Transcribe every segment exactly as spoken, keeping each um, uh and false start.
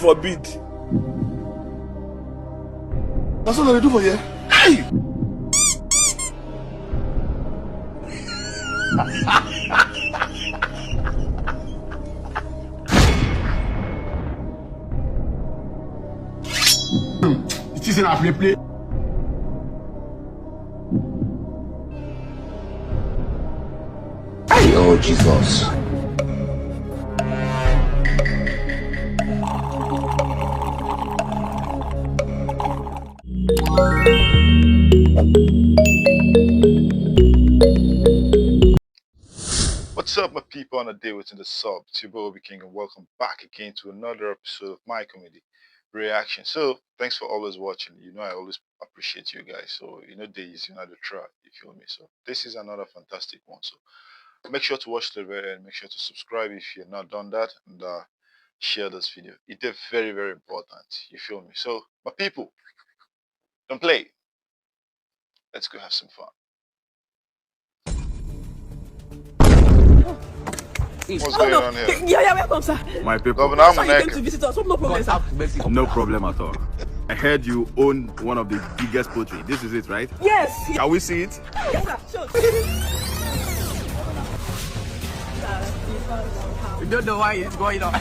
Forbid. That's what they do for you. Hey! It is in a play play. Hey, oh Jesus. What's up, my people? On a day within the sub, it's your boy Obi King, and welcome back again to another episode of my comedy reaction. So, thanks for always watching. You know, I always appreciate you guys. So, you know, there is another try, you feel me? So, this is another fantastic one. So, make sure to watch the very end. Make sure to subscribe if you're not done that, and uh, share this video. It's very, very important, you feel me? So, my people, don't play. Let's go have some fun. What's going on here? Yeah, yeah, welcome, sir. My people. Governor, I'm Sir, you came to visit us. Hope no problem, sir. No problem at all. I heard you own one of the biggest poultry. This is it, right? Yes. Can we see it? Yes, sir. Sure. You don't know why it's going on.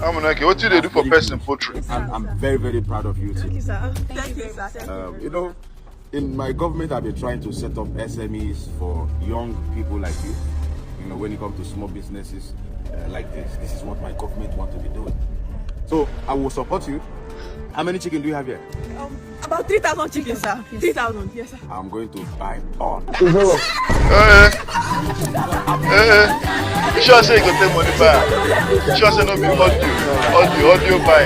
I'm like, what do they do for person poultry? I'm, I'm very, very proud of you too. Thank you, sir. Thank you, sir. Um, you know, in my government, I've been trying to set up S M Es for young people like you. You know, when it comes to small businesses uh, like this, this is what my government want to be doing. So I will support you. How many chicken do you have here? Um, about three thousand chickens, sir. Three thousand, yes, sir. I'm going to buy all. Eh, eh, eh. You sure say you go take money back? You sure say no be audio, audio, audio buy?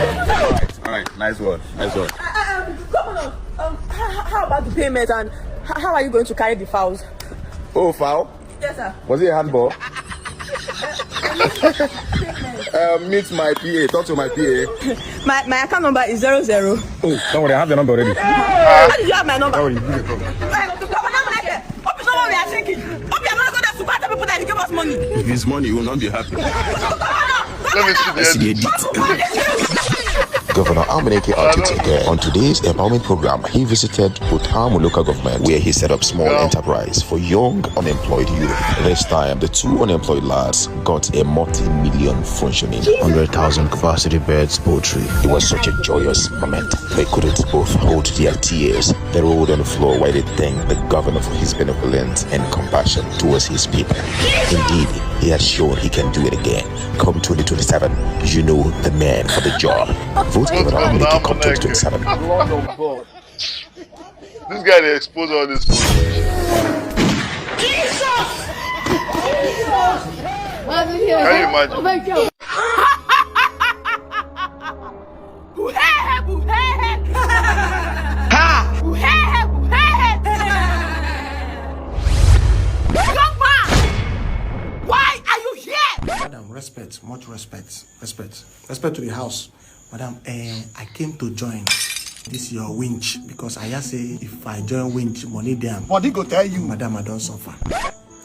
All right, nice one, nice one. Uh, uh, um, Governor, um, how, how about the payment and how, how are you going to carry the fowls? Oh, fowl? Yes, sir. Was it a handball? Uh, meet my P A. Talk to my P A. My, my account number is zero zero. Oh, don't worry, I have your number already. How did you have my number? Don't worry, give me a call. Governor, Governor, hope it's not what we are thinking. Hope you are not going to support the people that give us money. If it's money, you will not be happy. Let me see the edit. Governor Amuneke Arteta again. On today's empowerment program, he visited Otamu local government where he set up small enterprise for young unemployed youth. This time, the two unemployed lads got a multi-million functioning one hundred thousand capacity beds poultry. It was such a joyous moment. They couldn't both hold their tears. They rolled on the floor while they thanked the governor for his benevolence and compassion towards his people. Indeed, he has shown he can do it again. Come twenty twenty-seven, you know the man for the job. Vote Governor Amuneke come twenty twenty-seven. This guy dey expose all this. Can you imagine? Buhehe, buhehe. Ha! Buhehe, buhehe. Young man, why are you here? Madam, respect, much respect, respect, respect to the house. Madam, eh, I came to join this your winch because I hear say if I join winch, money dey am. Body go tell you. Madam, I don suffer.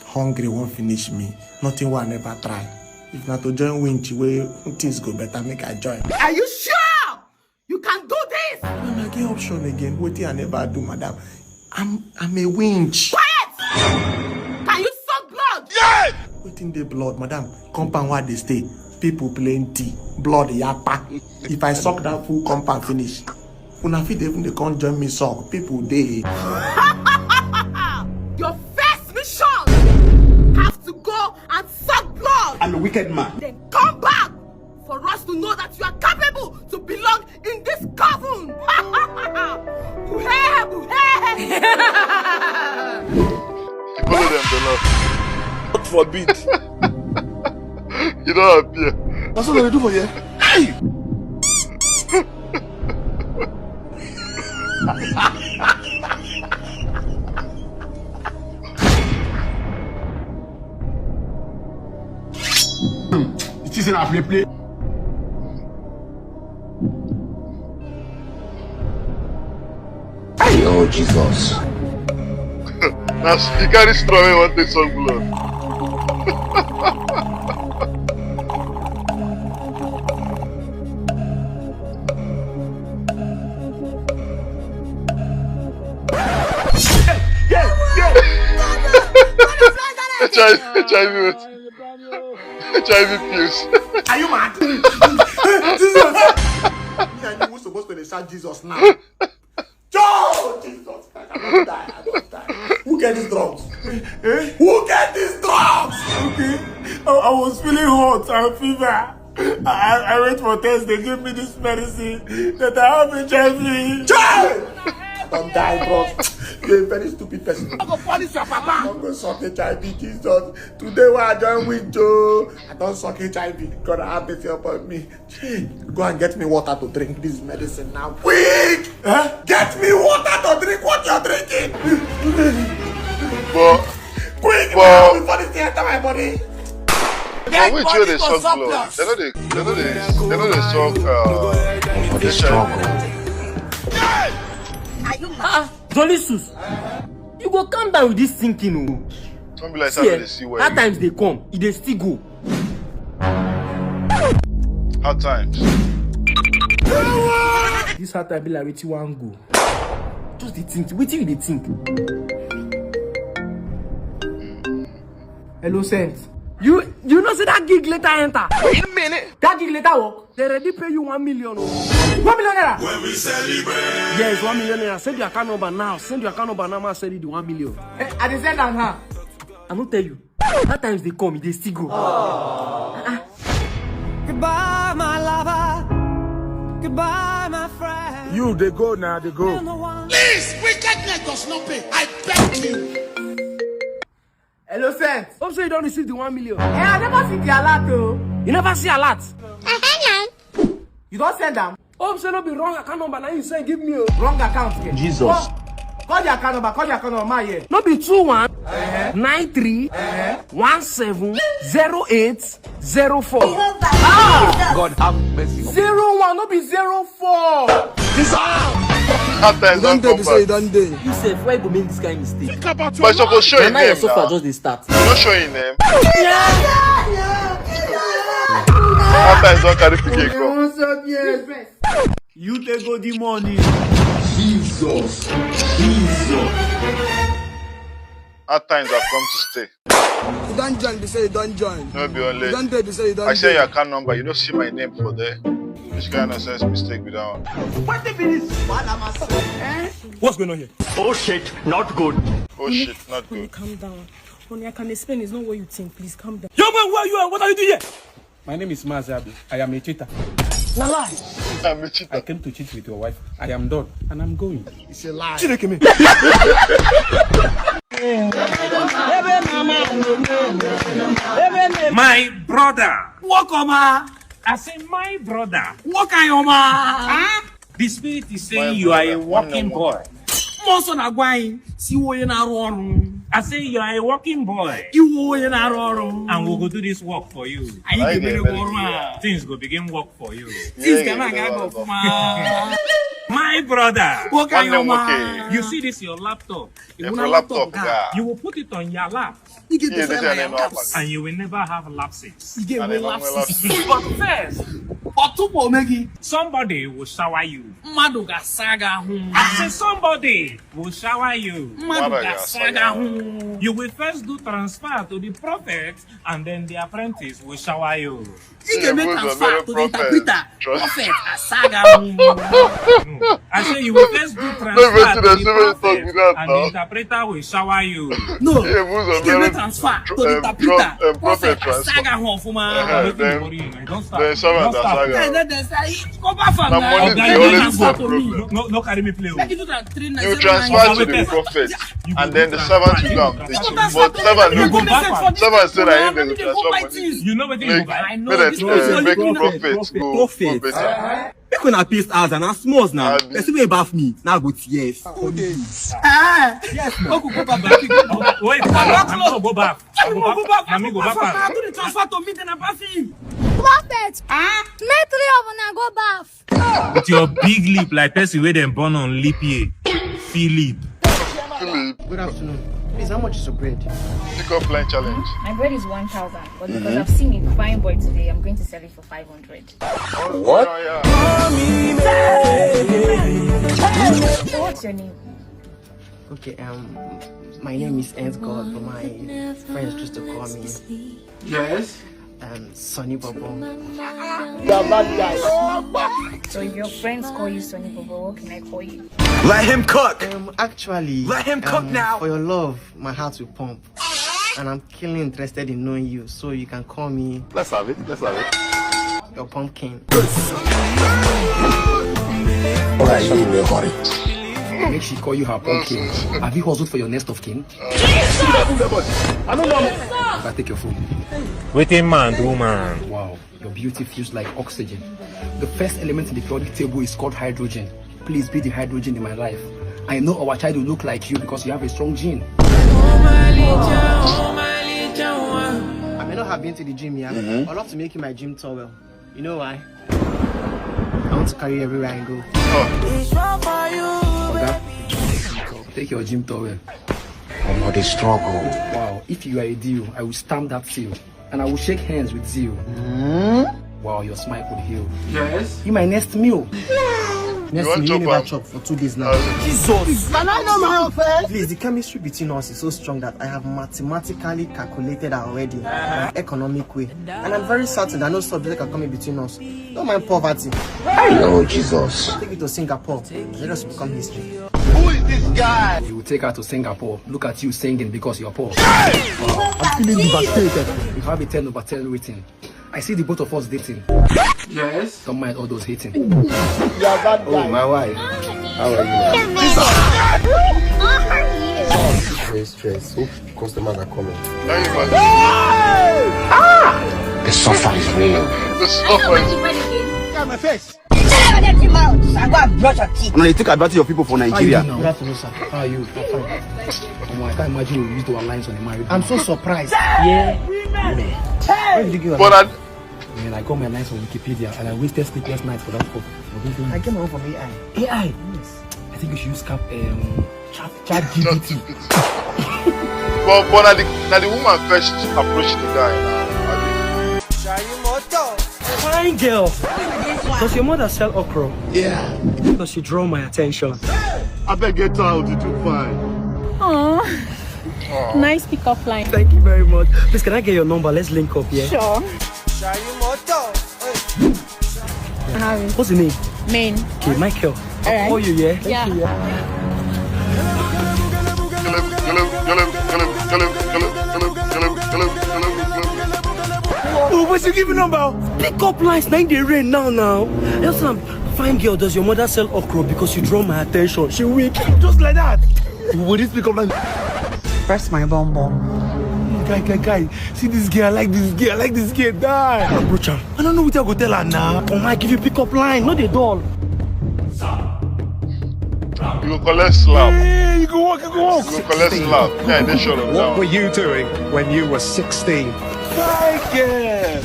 Hungry won't finish me. Nothing wey I never try. If na to join winch wey things go better, make I join. Are you sure you can do this? Madam, I get option again. Wetin I never do, madam. I'm I'm a winch. Quiet! Can you suck blood? Yes! Wetin dey blood, madam? Compound where I dey stay, people plenty, blood yakpa. If I suck that full compound finish, una fit even dey come join me suck. People dey. Your first mission has to go and suck blood. I'm a wicked man. Then come back for us to know that you are capable to belong in this coven. Buhe, buhe. You follow them, the Lord. God forbid. You don't appear. That's what they do for you. Hey! It is in a play play. Hey, oh Jesus. That's, you carry straw wey wan take suck blood. H I V, H I V pills. Are you mad? Jesus! Me and you supposed to dey shout Jesus now. Joe! Jesus Christ, I don die, I don die. Who get these drugs? Eh? Who get these drugs? Okay. I, I was feeling hot and fever. I, I went for test, they gave me this medicine that I have H I V. Joe! I don die, bro. You're a very stupid person. I go punish your papa. I don go suck H I V, Jesus. Today when I join with Joe, I don suck H I V. God, have mercy upon me. Go and get me water to drink this medicine now. Quick! Huh? Get me water to drink. What you're drinking? But, quick but, now before this thing enter my body. But which way they suck blood? They know they, they know they, they know they suck. Uh, they struggle. Ah, Jolly Sus, you go calm down with this thinking, oh. Don't be like see, eh, they see where hard times they come, e dey still go. Hard times. This hard time be like wetin wan go. Just dey think, wetin you dey think? Hello, Saint. You you know say that gig later enter. Wait a minute. That gig later work. They already pay you one million. Oh. One million naira. When we celebrate. Yes, one million naira. Send your account number now. Send your account number now. I send you the one million. Hey, I dey send am now. I no tell you. That times they come, they still go. Goodbye, my lover. Goodbye, my friend. You they go now, they go. Please, wickedness does not pay. I beg you. Hello, Saint. Hope so you don't receive the one million. Eh, I never see the alert, oh. You never see alert? You don't send them. Hope so no be wrong account number now you send give me, oh. Wrong account here. Jesus. Call, call the account number, call the account number, yeah. No be two one nine three one seven zero eight zero four. God have mercy. Zero one, no be zero four. After you don't do, you say you don't do. You sef, why you go make this kind mistake? But you go show your name now. Just dey start. You no show your name. After you don't carry pikin come. You take go the money. Jesus. Jesus. Hard times have come to stay. You don't join, they say you don't join. No be only. You don't do, they say you don't. I say your account number, you don't see my name for there. Which kind of sense mistake with that one? What the business? What's going on here? Oh shit, not good. Oh shit, not good. Calm down. Honey, I can explain. It's not what you think. Please calm down. Young man, who are you and what are you doing here? My name is Mazi Abi. I am a cheater. Na lie. I'm a cheater. I came to cheat with your wife. I am done and I'm going. It's a lie. Chineke me. My brother. Welcome, I say my brother. Welcome, huh? The spirit is saying you are a working boy. Mmụọ nsọ na-agwa anyị si iwe onye na-arụ ọrụ. I say you are a working boy. Iwe onye na-arụ ọrụ. And we go do this work for you. Anyị ga-emere gị ọrụ a. Things go begin work for you. Things ga na-aga aga ọfụma. My brother. Nwoke anyị ọma. You see this your laptop. You will put it on your lap. And you will never have lapses. But first, somebody will shower you. Mmadụ ga-asa gị ahụ. I say somebody will shower you. Mmadụ ga-asa gị ahụ. You will first do transfer to the prophet, and then the apprentice will shower you. Ị ga-eme transfer to the interpreter. Prophet asa gị ahụ. I say you will first do transfer to the prophet and the interpreter will shower you. No, ị ga-eme transfer to the interpreter. Prophet asa gị ahụ ọfụma. Then servant asa gị ahụ. Then they say, "Go back for now." No, no, no carry me play. You transfer to the prophet. And then the servant will come. But servant no go. Servant say na him dey transfer money. You know wetin you go buy? I know. Make prophet go better. Make una paste house and as small now. Person wey baff me now go tears. Yes. Go baff. Wait, I no go baff. I go baff. Na me go baff. I do the transfer to me, then I baff him. Prophet, make three of una go baff. With your big lip like person wey dem born on leap year. Philip. Philip. Good afternoon. Please, how much is your bread? Pick up line challenge. My bread is one thousand, but because I've seen a fine boy today, I'm going to sell it for five hundred. What? So what's your name? Okay, um, my name is Ant God, but my friends used to call me Yes. um Sonny Bobo. You are bad guys. So if your friends call you Sonny Bobo, what can I call you? Let him cook. Um, actually, Let him cook um, now. For your love, my heart will pump, and I'm keenly interested in knowing you, so you can call me Let's have it. Let's have it. your pumpkin. Alright, you in a hurry. Make she call you her pumpkin. Have you hustled for your next of kin? I don't know. I take your phone. Wetin man do man? Wow, your beauty feels like oxygen. The first element in the periodic table is called hydrogen. Please be the hydrogen in my life. I know our child will look like you because you have a strong gene. I may not have been to the gym, yeah. I'd love to make you my gym towel. You know why? I want to carry you everywhere I go. Oga, take your gym towel. Omo, the struggle. Wow, if you are a deal, I will stamp that seal. And I will shake hands with zeal. Wow, your smile could heal. Yes. Be my next meal. Next want thing you chop never am? Chop for two days now. Jesus. Can I know my office? Please, the chemistry between us is so strong that I have mathematically calculated already the economic way. And I'm very certain that no subject can come in between us. Don't mind poverty. Oh, Jesus. Take it to Singapore. Let us become history. Who is this guy? You will take her to Singapore. Look at you singing because you're poor. I'm feeling devastated. You have a ten over ten rating. I see the both of us dating. Yes. Don't mind all those hating. You are bad guy. My wife. How are you? How are you? Stress, stress. Hope customers are coming. The suffer is real. The suffer is Look at my face. Shut up, dirty mouth. I go and brush your teeth. No, they take advantage of people for Nigeria. Good afternoon, sir. How are you? I'm fine. Omo, I can't imagine you used our lines on the married. I'm so surprised. Yeah. Man. Where did you get your But I, Man, I got my lines on Wikipedia and I wasted sleepless nights for that book. For this I line. Get my own from A I. A I. Yes. I think you should use cap um chat chat G P T. but but na the na the woman first approach the guy now. Fine girl. Does your mother sell okra? Yeah. Does she draw my attention? I beg get out, you too fine. Aww. Nice pickup line. Thank you very much. Please, can I get your number? Let's link up, yeah? Sure. What's the name? Main. Okay, Michael. I'll call you, yeah? Yeah. Oh, but you give me number. Pick up lines, nine day rain now, now. Just um, fine girl, does your mother sell okra because you draw my attention? She weak. Just like that. Will this pick up line? Press my bum bum. Guy, guy, guy. See this girl, I like this girl, I like this girl. Die. Approach her. I don't know what I go tell her now. Oh my, give you pick up line, not the doll. You go collect slap. Hey, you go walk, you go walk. You go collect slap. Yeah, they sure of What were that. You doing when you were sixteen? Fine girl.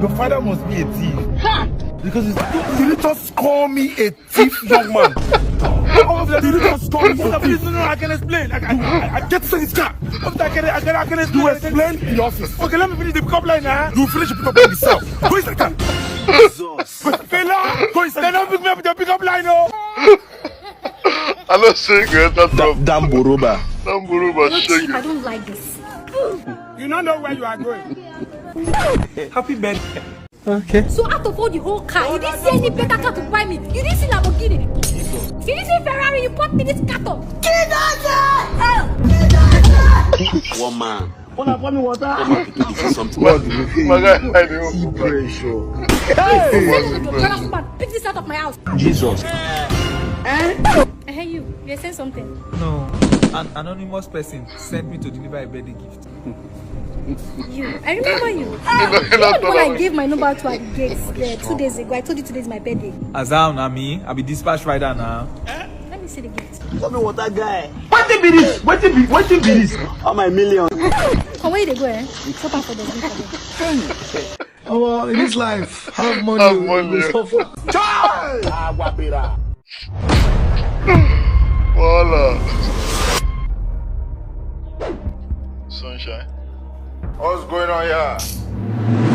Your father must be a thief. Because it's, you didn't just call me a thief, young man. All of that, you didn't just call me. No, no, no, I can explain. I, I, I, I get to this car. After I can, I can, I can explain. You explain in the office. Okay, let me finish the pickup line now. You finish the pickup line yourself. Go inside the car. Fela, go inside. They don't pick me up with your pickup line, oh. I don't say you enter trouble. Damn Boroba. Don't worry about What if I shaking. Don't like this? You don't know where you are going. Happy birthday. Okay. So out of all the whole car, you didn't see any better car to buy me. You didn't see Lamborghini. You didn't see Ferrari. You bought me this Kato. One man. Wanna pour me water? Come on, pikin, you see something. My guy, I dey hope. Tea pressure. Hey! Send me to Ghana woman. Pick this out of my house. Jesus. Eh, you. You say something. No, an anonymous person sent me to deliver a birthday gift. You. I remember you. You know, you know, When I gave my number to at the gate there two days ago, I told you today is my birthday. Azam, na me. I be dispatch rider now. Let me see the gift. Pour me water, guy. Wetin be this? Wetin be wetin be this? All my million. Come where you dey go, eh? Chop am for the gift. Oh, in this life, have money. Have money. You suffer. Chai! Aguabera. Voila. Sunshine. What's going on here?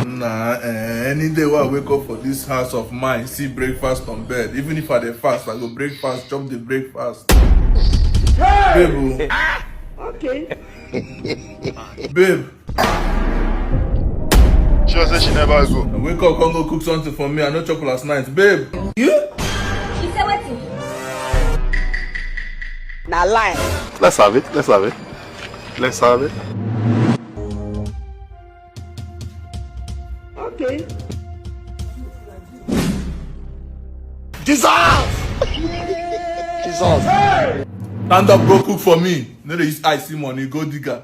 Nah, eh, any day wey I wake up for this house of mine, see breakfast on bed. Even if I dey fast, I go breakfast, chop the breakfast. Babe, oh. Okay. Babe, She say she never go. wake up, come go cook something for me. I no chop last night, babe. You? He say wetin? Na lie. Let's have it. Let's have it. Let's have it. Okay. Jesus! Jesus! Stand up, go cook for me. No dey use eye see money, go digger.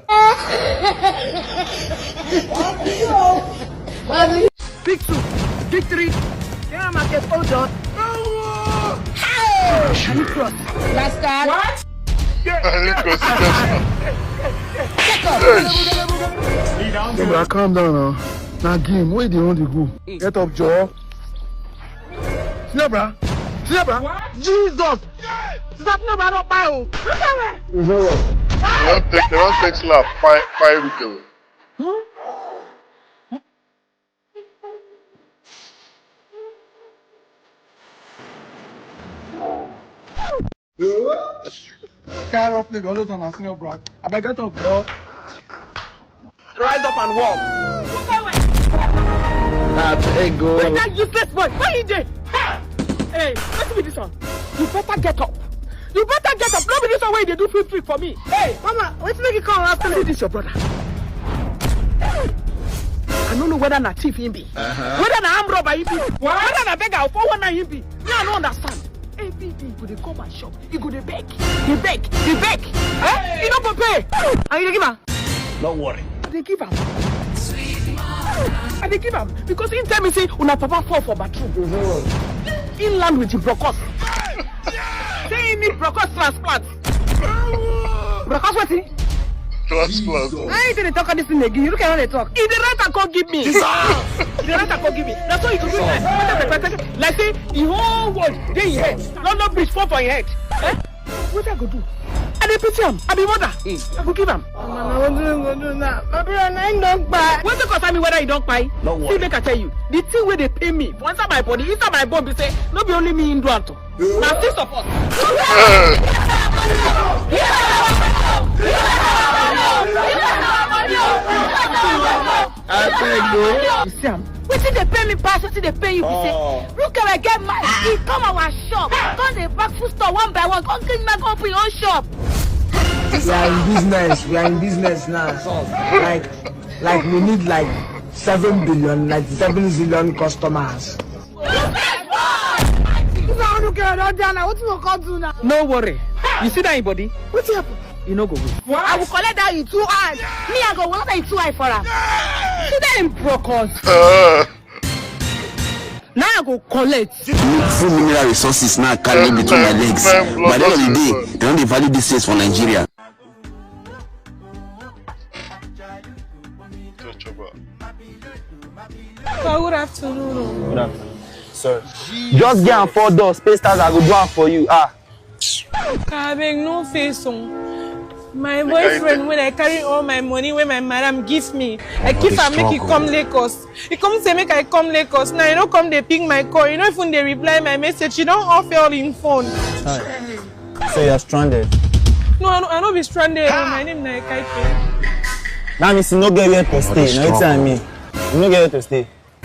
Big two, big three. Damn, I get hold on. Hey! Are you cross? Last card. What? I need to sit down. Bro, calm down now. Na game. Where they want to go? Get up, Joe. Senior bra. Senior bra. Jesus. Sister, no bra, no buy o. Look at me. They don't take, they don't take slap. Five, five week ago. Carry up nigga, all those on senior bra. I beg get up, bro. Rise up and walk. That's a go. That useless boy, where he dey? Hey, wetin be this one? You better get up. You better get up. No be this one wey you dey do free free for me. Hey, mama, wetin make you come after me? See this your brother. I no know whether na thief him be, whether na armed robber him be, whether na beggar or four one nine him be. Me, I no understand. Every day he go dey come my shop, he go dey beg, dey beg, dey beg. Eh? He no go pay. And you dey give am? No worry. I dey give am. I dey give am because he tell me say una papa fall for bathroom. He land with the brokos. Say he need brokos transplant. Brokos wetin? Transplant. Why you dey talk all this thing again? You look at how they talk. He dey write and come give me. He dey write and come give me. Na so he go do like, like say the whole world dey him head. London Bridge fall for him head. Eh? Wetin I go do? I dey pity am. I be mother. I go give am. Mama, wetin we go do now? My brother, na him don kpai. Wetin concern me whether he don kpai? No worry. See, make I tell you, the thing wey dey pain me for inside my body, inside my bone be say no be only me him do am to. Na six of us. I beg, bro. You see am? Wetin dey pain me pass, wetin dey pain you be say, look how I get mad. He come our shop, come dey pack food store one by one, come give me go open your own shop. We are in business. We are in business now. Like, like we need like seven billion, like seven zillion customers. This one no get don dey now. Wetin we come do now? No worry. You see that him body? Wetin happen? You no go win. I will collect that in two hands. Me, I go collect that in two eye for am. See that him brokos. Uh, Now I go collect. Full mineral resources now carry between my legs. By the end of the day, they don't dey value these things for Nigeria. Touch over. Good afternoon. Good afternoon. Sorry. Just get am four doors, pay stars, I go do am for you. Ah. Abeg, no face on. My boyfriend, when I carry all my money wey my madam give me, I keep am make he come Lagos. He come say make I come Lagos. Now he no come dey pick my call. He no even dey reply my message. He don off all him phone. So you're stranded. No, I no, I no be stranded. My name na Ekaike. That means you no get where to stay. Na wetin I mean. You no get where to stay. I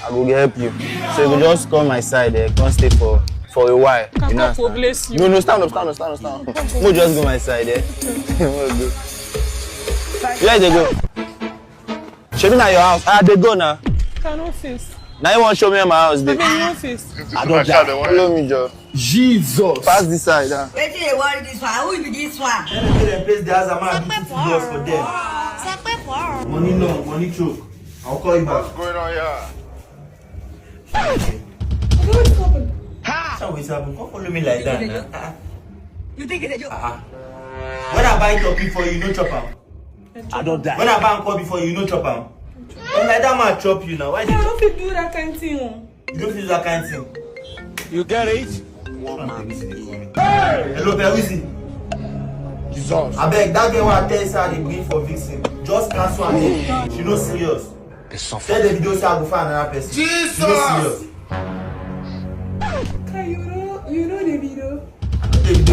go help you. So you go just come my side, eh? Come stay for for a while. You know, God go bless you. No, no, stand up, stand up, stand up, stand up. No, just go my side, eh? Where you dey go? Shebi na your house. Ah, dey go now. Can no face. Now you wan show me my house dey? Abeg, no face. I don die. Follow me, Joe. Jesus. Pass this side. Ah. Wetin dey worry this one? Who be this one? Let them pay them place the house, man. Do two bills for them. Money long, money choke. I'll call you back. What's going on here? So what's happen? Come follow me like that. Nah. You think it's a joke? Uh-huh. When I buy turkey for you, no chop am. I don die. When I buy am call before you, no chop am. And like that man chop you now. Why I did no fit do that kind thing. You don't feel that kind thing. You get it? Hello, Peruzzi. Jesus. I beg that girl wey I tell you say I dey bring for Vixen. Just cancel am. She no serious. Tell the video say I go find another person. She no serious. Kai, you know, you know the video. Davido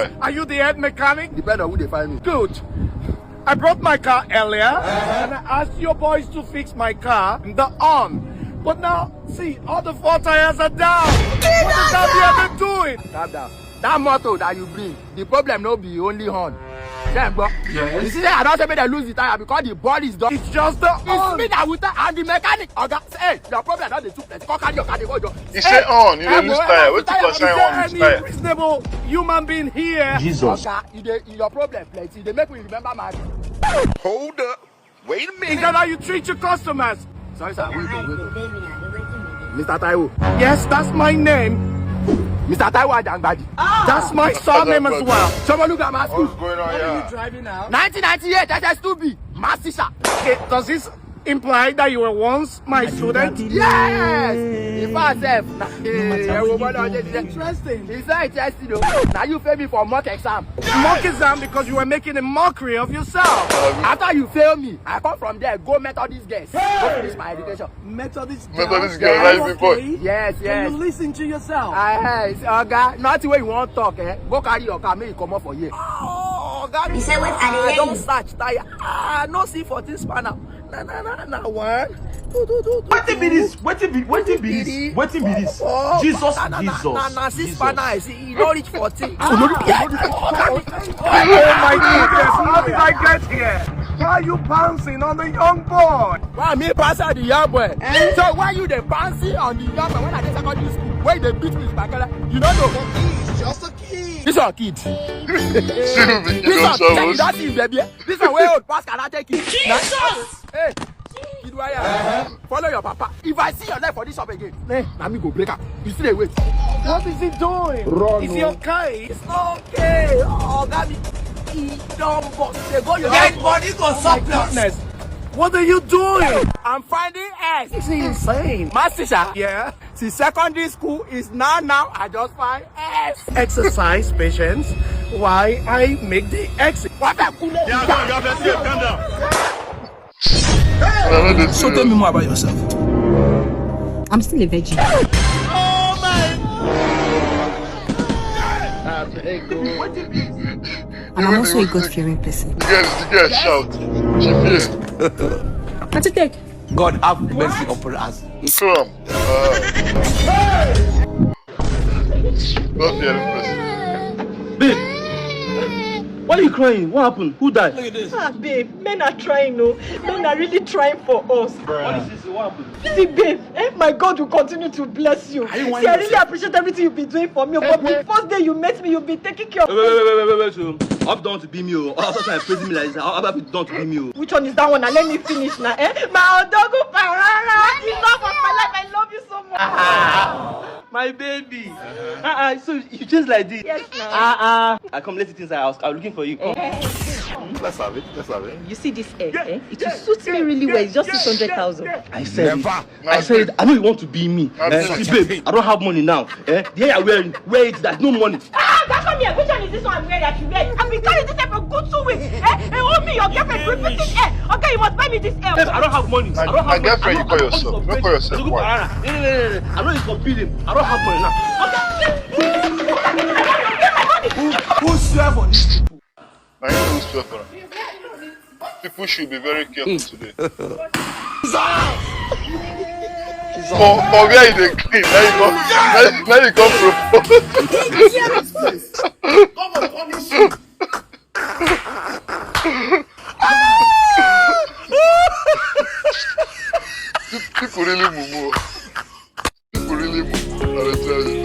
Are you the head mechanic? Depend on who they find me. Good. I brought my car earlier and I asked your boys to fix my car, the horn. But now, see, all the four tires are down. What is that they doing? Calm down. That motor that you bring, the problem no be only horn. Then, but you see, I don't say make dem lose the tire because the body is done. It's just the horn. It's me that will tell and the mechanic. Oga, say, hey, your problem not the two place. Come carry your car, dey go, Joe. He say horn, you dey lose tire. Wetin concern horn lose tire? Is there any reasonable human being here? Jesus. Oga, you dey, your problem plenty. They make me remember my. Hold up. Wait a minute. Is that how you treat your customers? Sorry, sir. Wait, wait, wait. Mister Taiwo. Yes, that's my name. Mister Taiwo Ajangbadi. That's my surname as well. Shomoluga, my school. What's going on here? What are you driving now? Nineteen ninety-eight, S S two B. Math teacher. Okay, does this imply that you were once my student? Yes. In fact, sef, na, eh, eh, wo bọ́dọ̀ ṣe ti jẹ́. Interesting. It's not interesting, though. Now you fail me for mock exam. Mock exam because you were making a mockery of yourself. After you fail me, I come from there, go Methodist girls. Go finish my education. Methodist girls. Methodist girls, right before. Yes, yes. Can you listen to yourself? Ah, eh, oga, nothing wey you wan talk, eh? Go carry your car, make you comot for here. Oh, oga, he said, "What are they?" I don search tire. Ah, no see fourteen spanner. Na, na, na, na, one. Two, two, two, two, two. Wetin be this? Wetin be, wetin be this? Wetin be this? Jesus, na, na, na, Jesus, na, na, six spanner, I see. E no reach fourteen. Oh my goodness, how did I get here? Why are you pouncing on the young boy? Why me pouncing on the young boy? Eh? So why you dey pouncing on the young boy when I dey secondary school? Where they beat me with bakala? You don't know. He's just a kid. This your kid. This your kid. That is baby. This one wey old pass karate kid. Jesus! Hey, kid wire. Follow your papa. If I see your leg for this shop again, eh, na me go break am. You still dey wait. What is he doing? Run. Is he okay? It's not okay. Oga, me, he don bust. They go your dead body go. Oh my goodness. What are you doing? I'm finding X. This is insane. Master, yeah. See, secondary school is now, now I just find X. Exercise patience while I make the exit. What a cool. Yeah, calm down, calm down. So tell me more about yourself. I'm still a virgin. Oh my God! And I'm also a God-fearing person. The girl, the girl shout. She fear. What you take? God have mercy upon us. Come. Uh, God fearing person. Babe, why are you crying? What happened? Who died? Look at this. Ah, babe, men are trying, no. Men are really trying for us. What is this? What happened? See, babe, eh, my God will continue to bless you. See, I really appreciate everything you've been doing for me. But the first day you met me, you've been taking care of me. Wait, wait, wait, wait, wait, wait, wait. Up, don't be me, oh. All of a sudden, praising me like this. How about you don't be me, oh? Which one is that one? Now let me finish now, eh? My Odogu Parara. Enough of my life. I love you so much. Ah, my baby. Uh-uh, so you change like this? Yes, now. Uh-uh. I come let it inside house. I'm looking for you. Come. Let's have it. Let's have it. You see this hair, eh? It will suit me really well. It's just six hundred thousand. I said it. I said it. I know you want to be me. Eh? See, babe, I don't have money now. Eh? The hair you're wearing, wear it. There's no money. Ah, that's not me. Which one is this one I'm wearing that you wear? I've been carrying this hair for good two weeks. Eh? Eh, oh, me, your girlfriend, repeating hair. Okay, you must buy me this hair. Babe, I don't have money. I don't My have girlfriend, you money. Call yourself. Not Call yourself. Why? I don't know if for billing. I don't have money now. Who swear for these people? Now you don't swear for them. People should be very careful today. For, for where you dey clean, now you come, now, now you come propose. Come on, punish you. People really mumu. People really mumu. I dey tell you.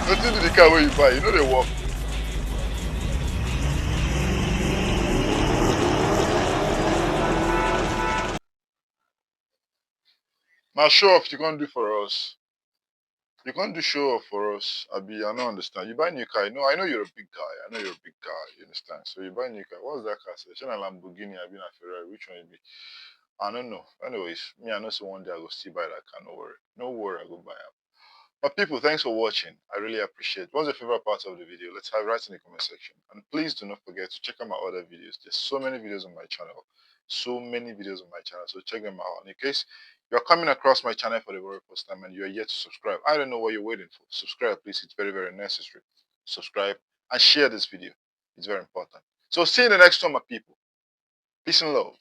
Wetin be the car wey you buy? You no dey work. Na show off you come do for us. You come do show off for us. Abi, I no understand. You buy new car. You know, I know you're a big guy. I know you're a big guy. You understand? So you buy new car. What's that car? Say, shey na Lamborghini, abi na Ferrari? Which one you be? I don't know. Anyways, me, I know say one day I go still buy that car. No worry. No worry, I go buy am. But people, thanks for watching. I really appreciate it. What's your favorite part of the video? Let's have it right in the comment section. And please do not forget to check out my other videos. There's so many videos on my channel. So many videos on my channel. So check them out. And in case you're coming across my channel for the very first time and you're yet to subscribe, I don't know what you're waiting for. Subscribe, please. It's very, very necessary. Subscribe and share this video. It's very important. So see you in the next one, my people. Peace and love.